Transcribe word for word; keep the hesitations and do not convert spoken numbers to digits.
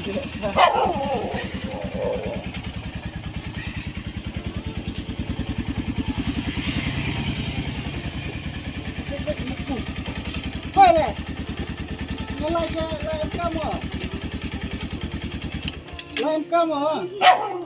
Hoy le. Nga la ja, la em kam mo. La em kam mo.